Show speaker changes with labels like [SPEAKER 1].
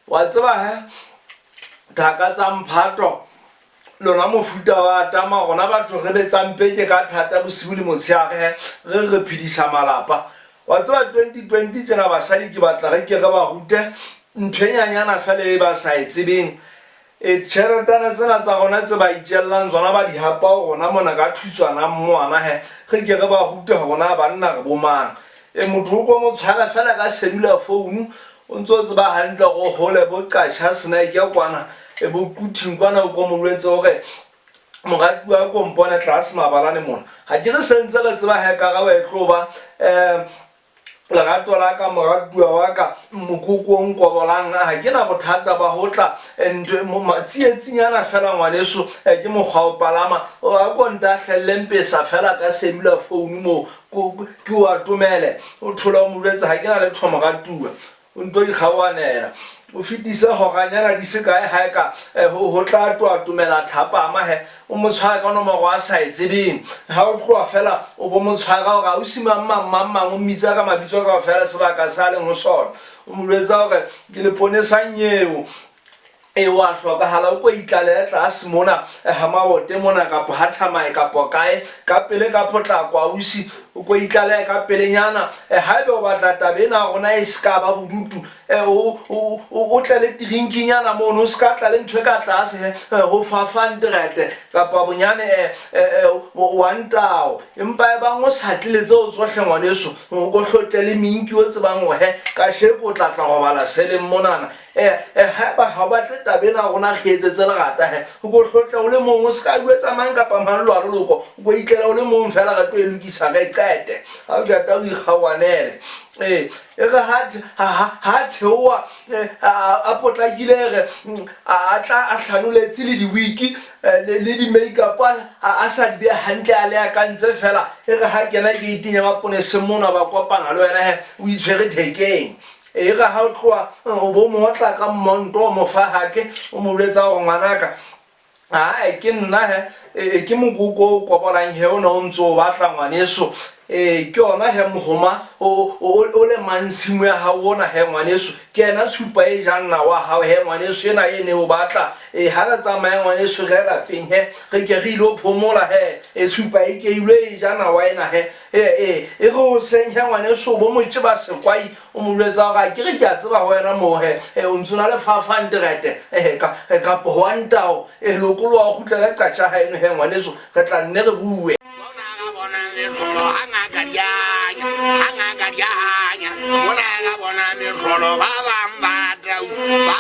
[SPEAKER 1] Wa tseba he, thaka tsa mphato, lona mofuta wa tama rona batho re betsang peke ka thata bosiu le motshehare he, re re phedisa malapa. Wa tseba 2020 tjena basadi ke batla re ke re ba rute ntho e nyanyana fela e ba sa e tsebeng. E, tjheletana tsena tsa rona tse ba itjellang tsona ba di hapa ho rona mona ka thutswana mmoana he, re ke re ba rute hore na banna re bo mang. E, motho o ko mo tshware fela ka cellular phone, o ntso tseba hantle hore o hole bo Qacha Snaike kwana, e bo Quthing kwana o ko mo jwetse hore moratuwa ko mpone tlase mabalane mona. Ha ke re sentse re tseba he karabo e tlo ba um lerato la ka moratuwa wa ka mokoko o nkobolang ha ke na bothata ba ho tla ntho tsietsi-nyana fela ngwaneso ke mokgwa o palama a ko ntahlelle mpesa fela ka cellular phone moo ke o atomele o thole o mo jwetse ha ke na letho moratuwa o nto ikgaoanela o fetise horanyana di se kae ha e ka ho tla to atomela thapama he o mo tshwara ka nomoro a sa e tsebeng ha o tloha fela o bo mo tshwara hore ausi mang mang mang mang o mmitsa ka mabitso kaofela sebaka sa leng ho sona o mo jwetsa hore ke leponesa nyeo E, wa hlokahala o ko itlalehe tlase mona ha mabote mona kapo ha Thamae kapo kae ka pele ka potlako ausi o ko itlalehe ka pelenyana. Haebe o batla taba ena ya rona e se ka ba bodutu o tle le tirinkinyana mono o se ka tla le ntho e ka tlase he ho 500 kapa bonyane one tao empa e bang o sa tle le tseo tsohle ngwaneso o ko hlotle le minki o tsebang hore he kasheko o tla tla robala seleng monana. Eh, eh, haeba ha o batle taba ena rona re etsetse lerata he, o ko hlotle o le mong, o se ka jwetsa mang kapa mang lwa loloko, o ko itlela o le mong fela re tlo e lokisa re qete. Ha o qeta o ikgaoanele. Eh, e re ha ha ha theoha a potlakile re a tla a hlanoletse le diwiki le di-makeup a sa di beha hantle a le akantse fela e re ha kena gate-ing ya maponeseng mona ba kopana le wena he o itshwere thekeng. E re ha o tloha o bo mo otla ka mmonto o mo fa hake o mo jwetsa hore ngwanaka ae ke nna he e ke mokoko o kobolang he o ne o ntse o batla ngwaneso e ke ona he mohoma o le mang tshimo ya hao ona he ngwaneso ke ena tshupa e jang nawa hao he ngwaneso ena e ne o batla e ha re tsamaye ngwaneso re lapeng he re ke re ilo phomola he e tshupa e keilwe e ja nawa ena he e e e re hoseng he ngwaneso o bo mo tjeba sekwai o mo jwetsa hore akere ke a tseba ho wena moo he o ntse o na le 500 kapo one tao e lokoloha o kgutlele Qacha haeno he ngwaneso re tla nne re bue.
[SPEAKER 2] Mona ga bona mehlolo ha ngaka di anya, ha ngaka di anya. Mona ga bona mehlolo ba bang ba tau, ba